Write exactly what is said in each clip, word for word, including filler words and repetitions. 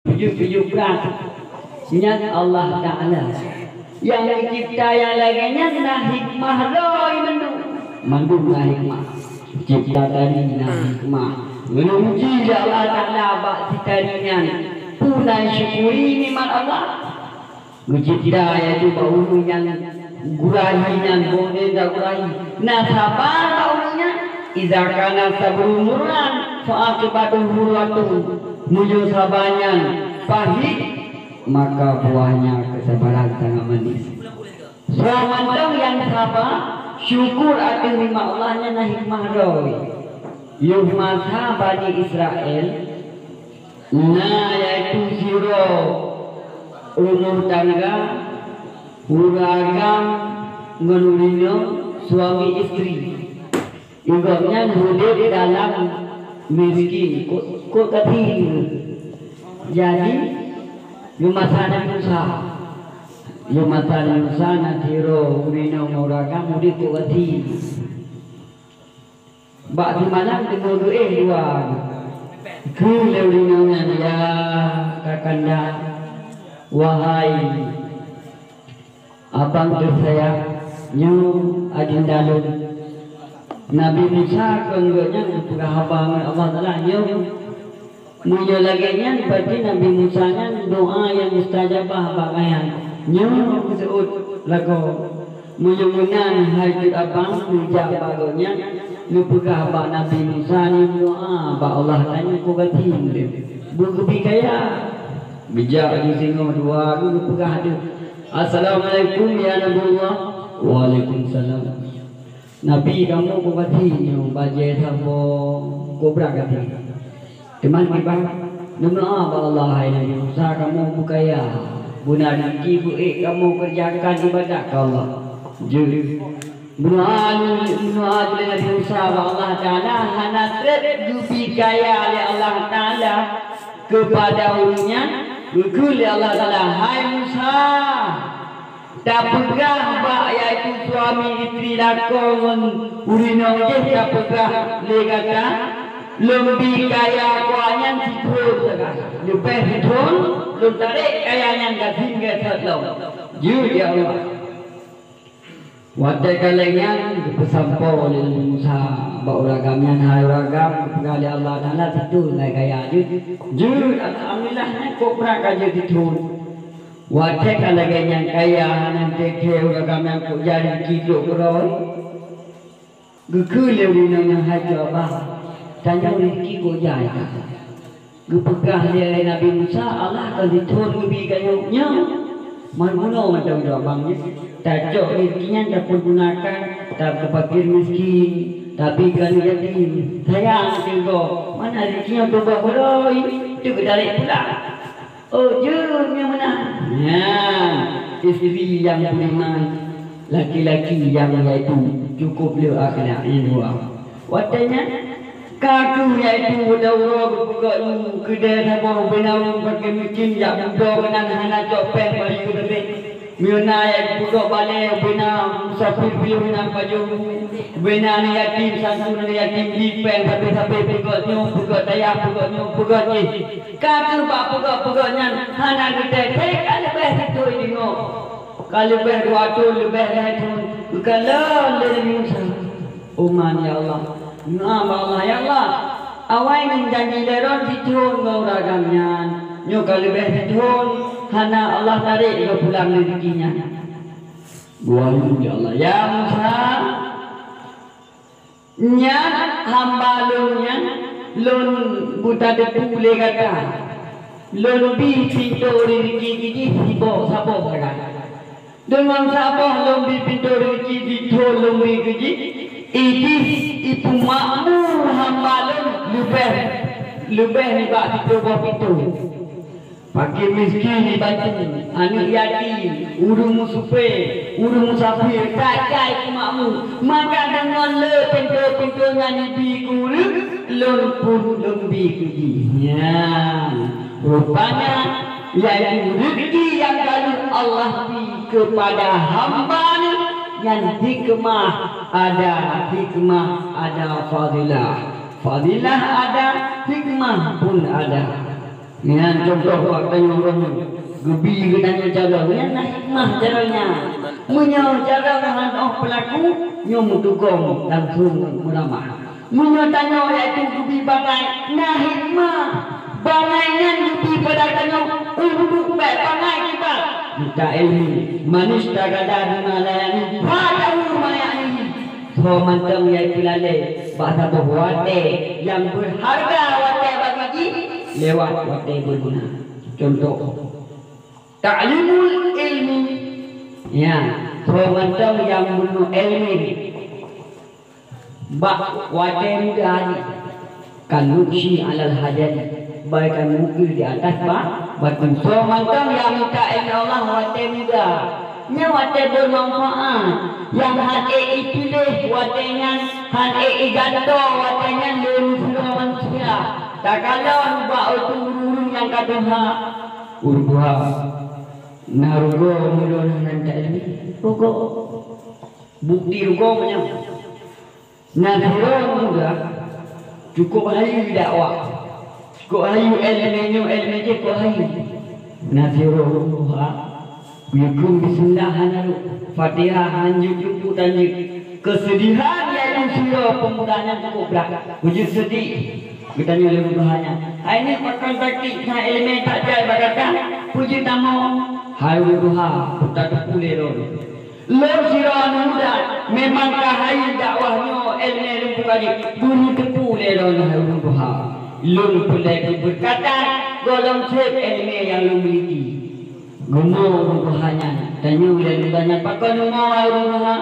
Tujoh-tujoh brat. Nyan Allah Ta'ala. Nyang geucebta nyang lagèe nyan na hikmah droe mandum. Mandum na hikmah. Cebta tari na hikmah. Meuneuji lé Allah Ta'ala bak si tari nyan. Peue na syukuri nikmat Allah? Geucebta, yaitu bak ureueng nyang gurahi nyan, boh nyan gurahi. Na saba bak ureueng nyan, "Idza kana sabru murran, fa aqibatuhu hulwatun." Meunyoe saba nyan pahit, maka buahnya kesabaran sangat manis. Soe mantong nyang saba, syukur ateueh nikmat Allah nyan na hikmah droe. Yoh masa Bani Israel, na yaitu sidroe rumoh tangga, ureueng agam ngon ureueng inong, suami istri. Gobnyan udép dalam miskin, kot, kot ka thie. Jadi, di masa Nabi Musa, di masa Nabi Musa na sidroe ureueng inong ngon ureueng agam udép kot ka thie. Bak simalam teungoh geuéh dua. Kheun lé ureueng inong nyan, "Ya Kakanda, wahai abang teusayang, nyoe aginda lôn." Nabi Musa kon gobnyan geupeugah haba ngon Allah Taala, nyoe. Meunyoe lagèe nyan, berarti Nabi Musa nyan doa nyang mustajabah bak gobnyan. Nyoe geuseuôt lagoe. Meunyoe meunan, hai cut abang, neujak bak gobnyan, neupeugah bak Nabi Musa, neumeudoa bak Allah, tanyoe keu gaki ulôn. Beugeubri kaya. Geujak laju singoh dua, geupeugah deuh, "Assalamualaikum, ya Nabi Allah." "Waalaikumsalam." "Nabi, kamoe bukon gaki nyoe bajèe saboh kobra gaki. Teuma kiban, neudoa bak Allah, hai Nabi Musa, kamoe beukaya. Beuna rezeki beu-ék kamoe keureujakan ibadat keu Allah." Jeuet. Meudoa, meudoa lé Nabi Musa bak Allah Taala, hana trép geubri kaya lé Allah Taala keupada ureueng nyan, geukheun lé Allah Taala, "Hai Musa, tapeugah bak, yaitu suami istri lakoe ngon ureueng inong jih, tapeugah lé gata, lôn bi kaya keu awaknyan sithôn sagai. Leubeh sithôn, lôn tarek kaya nyan gasien gasot lom." Jeuet, ya Allah. Watèe ka lheueh nyan, geupeusampoe lé Nabi Musa bak ureueng agam nyan, "Hai ureueng agam, geupeugah lé Allah Taala sithôn sagai kaya jeuet." Jeuet, alhamdulillah, nyan kobra ka jeuet sithôn. Watèe ka lagèe nyan kaya, hana teuka ureueng agam nyan kok jai rezeki trok keudroe. Geukheun lé ureueng inong nyan, "Hai cut abang, tanyoe rezeki kok jai ka?" Geupeugah lé Nabi Musa, "Allah ka sithôn geubri keu nyoe." "Nyoe, meunoe mantong cut abang nyoe. Tacok rezeki nyan tapeugunakan, tapeupakir miskin, tabi keu aneuk yatim. Sayang teuh gob, mana rezeki nyoe teuba keudroe, teuh geutarek pulang." Oh, jeuet nyang meunan. Nyan, istri nyang beriman, laki-laki nyang yaitu cukup le akhlak nyang dua. Watèe nyan, ka keuh yaitu daurah geupeugah lu keudè saboh ubena ureueng fakir miskin jak beudoh keunan hana cok péng bayeue leubeh. Meunyoe na nyang geupeugah balèe ubena musafir piôh nyan pajoh, ubena aneuk yatim, santun aneuk yatim, di péng sabe-sabe, peugah nyoe, peugah dayah, peugah nyoe, peugah jih. Ka keuh bak peugah-peugah nyan hana geutèe-tèe, ka leubeh sithôn deungoe. Ka leubeh dua thôn, leubeh lhèe thôn, geukalon lé Nabi Musa. Umat, ya Allah. Nyan bak Allah, "Ya Allah, awai nyan janji lé droe sithôn ngon ureueng agam nyan. Nyoe ka leubeh sithôn, hana Allah tarek lé pulang rezeki nyan." Wahyu, ya Allah. "Ya Musa, nyan hamba lôn nyan lôn buta debu lé gata. Lôn bi pintoe rezeki keu jih siboh saboh sagai. Deungon saboh lôn bi pintoe rezeki sithôn lôn bi keu jih, i jih ipeumakmu hamba lôn leubeh, leubeh nibak siploh boh pintoe. Fakir miskin ibantu, aneuk yatim, ureueng meusupe, ureueng musafir, tajai keu makmu. Maka deungon le pintoe-pintoe nyan ibi keu ureueng, lôn pun lôn bi keu jih." Nyan, rupanya, yaitu rezeki nyang ka lheueh Allah bi keupada hamba nyan, hikmah ada, hikmah ada, fadilah. Fadilah ada, hikmah pun ada. Nyan contoh bak tanyoe ureueng nyoe. Geubi geutanyoe jaroe, nyan na hikmah jaroe nyan. Meunyoe jaroe hana peulaku, nyoe meuteugom langsung meuramah. Meunyoe tanyoe yaitu geubi bangai, na hikmah. Bangai nyan geubi bak tanyoe untuk bèk bangai kiban. Mita ilmu, man istaghalla bima la ya'ni, fatahu ma ya'ni. Soe mantong nyang peulalèe bak saboh watèe nyang beurharga watèe bagi jih lewat watèe beuguna. Contoh, ta'limul ilmi. Ya, soe mantong nyang bunoe ilmu bak watèe muda jih. Kan nukshi alal hajari, bagaikan mukir di atas ba-, batu. Soe mantong nyang mita ilmu Allah watèe muda, nyan watèe beumanfaat, nyang han ék ipiléh watèe nyan, han ék igantoe watèe nyan lé sidroe manusia. Takalon bak ureueng-ureueng nyang ka tuha. Ureueng tuha, na rugoe meunyoe hana mita ilmu? Rugoe. Bukti rugoe meunyoe. Na sidroe muda, cukôp hayeue dakwah, cukôp hayeue ilmu nyoe, ilmu jih cukôp hayeue. Na sidroe ureueng tuha, geukheun bismillah hana rhot, Fatihah hanjeuet, rukuk tanjeuet. Keuseudihan yaitu sidroe peumuda nyan cukôp brat. Beujeuet seudeh geutanyoe lé ureueng tuha nyan. Hai nyoe pakon taktik na ilmu tajak bak gata, peue jeuet tamong? Hai ureueng tuha, peue tateupeue lé lôn? Lôn sidroe aneuk muda, memang ka hayeue dakwah nyoe, ilmu lôn peugah jih, beuneuteupeu lé droeneuh hai ureueng tuha. Lôn peureulèe keubeureukat gohlom sép ilmu nyang lôn miliki. Geumo ureueng tuha nyan, tanyong lé muda nyan, "Pakon neumo hai ureueng tuha?"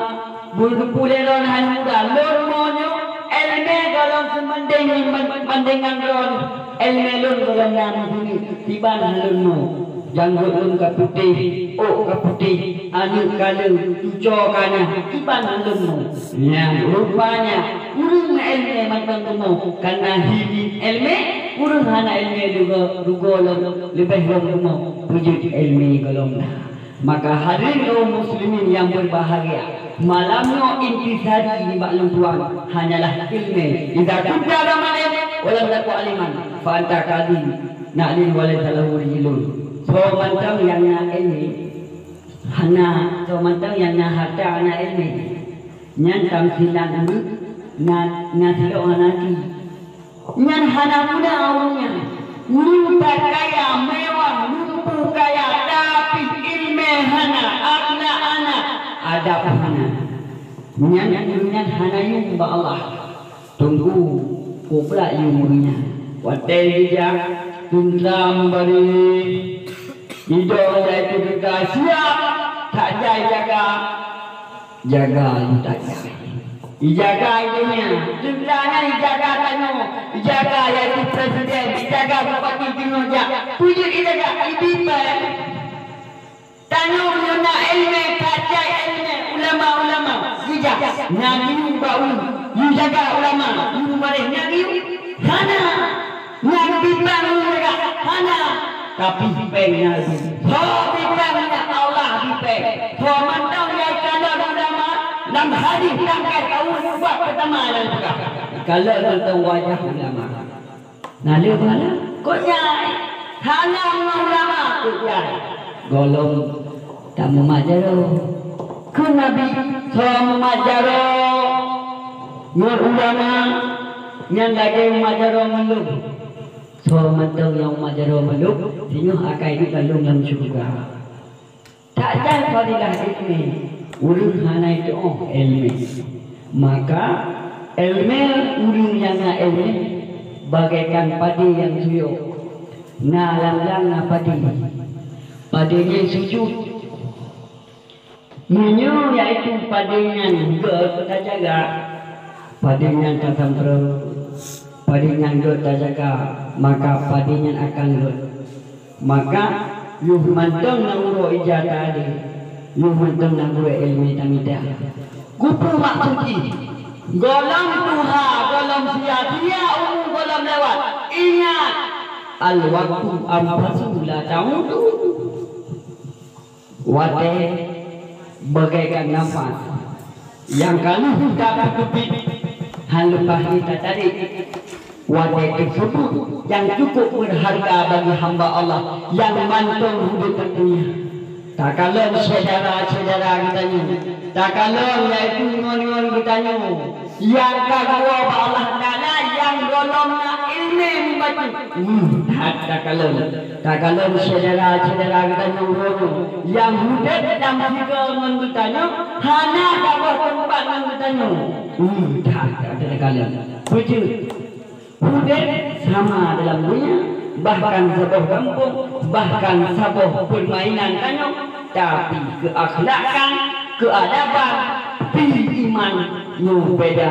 "Beuneuteupeu lé droeneuh hai muda, lôn mo nyoe, ilmu gohlom seubandéng bandéng ngon droeneuh. Ilmu lôn gohlom na meuhini, kiban lôn mo." Janggôt lôn ka putéh, ôk ka putéh, aneuk ka le, cucoe ka na, kiban lôn mo. Nyan rupanya ureueng na ilmu mantong geumo, kana hi ilmu, ureueng hana ilmu rugoe, rugoe lom, leubeh lom geumo, peue jeuet ilmu gohlom na. Maka hadirin kaum muslimin yang berbahagia, malam nyoe intisari nibak lôn tuan hanyalah ilmu. Idza kunta za malin wa lam takun aliman, fa anta qadin. Nak lin walai salahu rijlun. Soe mantong nyang na ilmu, hana, soe mantong nyang na harta hana ilmu, nyan tamsilan ureueng na, na sidroe hana até. Nyan hana guna ureueng nyan. Nyang kaya, mewah, lumpu kaya, tapi ilmu hana, akhlak hana, adab hana. Nyan ureueng nyan hana yum bak Allah. Teungku, peue pula yum ureueng nyan? Watèe jijak teuntra meubaréh, idong yaitu teuka siap that jai jaga. Jaga yum that jai. Ijaga idong nyan. Teuntra nyan ijaga tanyoe, ijaga yaitu presiden, ijaga bupati gubunur jak. Peue jeuet ijaga? Ibi péng. Tanyoe meunyoe na ilmu, that jai ilmu, ulama-ulama, geujak, na geuyue bak ulôn, yue jaga ulama, yue meubaréh, na geuyue? Hana. Na geubri péng ulôn jaga? Hana. Tapi péng na geubri. Soe bri péng nyan? Allah bri péng. Soe mantong nyang kalon ulama, lam hadis tangkai kaul bab peutama nyang peugah, kalon mantong wajah ulama. Na le pahala? Kok jai? Hana ngon ulama kok jai? Gohlom tameumat jaroe. Kheun Nabi, "Soe meumat jaroe ngon ulama, nyan lagèe meumat jaroe ngon lôn. Soe mantong nyang meumat jaroe ngon lôn, singoh akai duek lam syeuruga." That jai fadilah ilmu, ureueng hana jitu'oh ilmu. Maka, ilmu ureueng nyang na ilmu bagaikan padé nyang suyok. Na lam-lam na padé. Padé nyan sujut. Meunyoe yaitu padé nyan gèt tajaga, padé nyan tasamprot, padé nyan gèt tajaga, maka padé nyan akan gèt. Maka, yoh mantong na uroe ija taadé, yoh mantong na gurèe ileumèe tamita. Keupeue maksud jih? Gohlom tuha, gohlom sia-sia umu gohlom lewat. Ingat, al-waqtu anfasu la ta'udu. Watèe bagaikan nafas nyang ka lheueh tapeuteubiet, han leupah lé tatarék. Watée teusebut nyang cukup beurharga bagi hamba Allah nyang mantong udeb lam donya. Takalon syedara-syedara geutanyoe, takalon yaitu ngon-ngon geutanyoe nyang ka geuwoe bak Allah Taala nyang gohlom na ileumé meubacut. Hmm, that takalon. Takalon syedara-syedara geutanyoe uroe nyoe nyang udeb lam sigoe ngon geutanyoe, hana saboh teumpat ngon geutanyoe. Hmm, that, that takalon. Beujeuet. Udeb sama dalam donya, bahkan saboh gampông, bahkan saboh peurmainan tanyoe, tapi keuakhlakan, keuadaban, pi iman nyoe beda.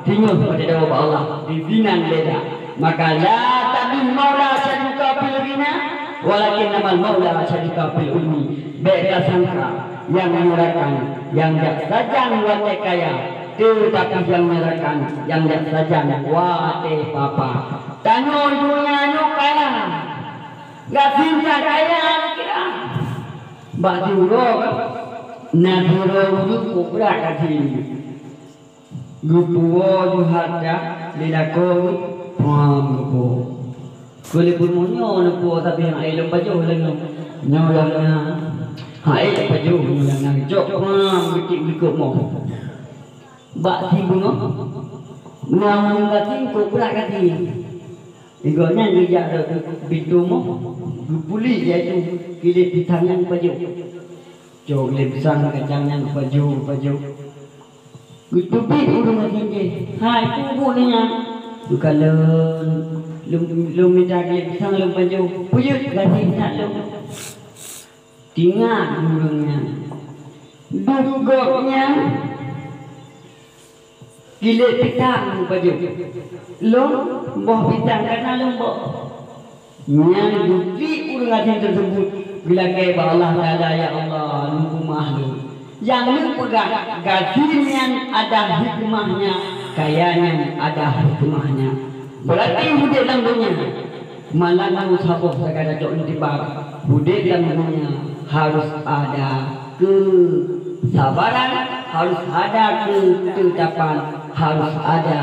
Singoh watée dawa bak Allah, di sinan beda. Maka la tabi maula syaduka fil ghina, walakin namal maula syaduka fil ulmi. Bék tasangka nyang menyerahkan nyang jak sajan watée kaya, teutapi nyang menyerahkan nyang jak sajan watée papa. Tanyoe donya nyoe kaya, gasien kaya kira. Bak siuroe na siuroe ureuëng kubra gasien. Geupuwoe ju hareuta lé lakoe, pam geupuwoe. Keu lé peurumoh nyoe neupuwoe sabe han ék lôn pajoh lagée nyoe. Nyoe nyang na, han ék lôn pajoh nyoe nyang na. Cok pam geucit likot moh. Bak sibeungoh na ureuëng gasien kubra gasien. Gobnyan geujak rot pintoe moh, geupuléh yaitu kilét pisang nyang pajoh. Cok lé pisang kacang nyang pajoh, pajoh. Geuteubiet ureuëng gasien jih, "Hai, peue buet nyan?" "Geukalon, lôn, lôn mita gleh pisang lôn pajoh, peujeuet gasien that lôn." Tingat ureuëng nyan. Duek gobnyan, "Kilét pisang lôn pajoh. Lôn boh pisang ka na lôn boh." Nyan geuklik ureuëng gasien teusebut geulakée bak Allah Taala, "Ya Allah, lôn peumeu'ah lôn." Nyang lôn peugah, gasien nyan ada hikmahnya, kaya nyan ada hikmahnya. Beurati udeb lam donya, malam nyoe saboh sagai cok iktibar, udeb lam donya harus ada keusabaran, harus ada keutetapan, harus ada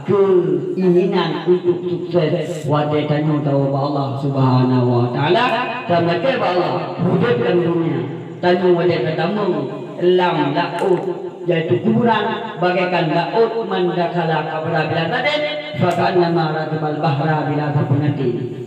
keinginan untuk sukses. Watée tanyoe tawoe bak Allah Subhanahu wa Taala, dan lakée bak Allah, udeb lam donya, tanyoe watée tatamong lam laôt, yaitu kuburan, bagaikan laôt, man dakhala qabra bila zadin, fa ka'annama rakibal bahra bila safiinatin.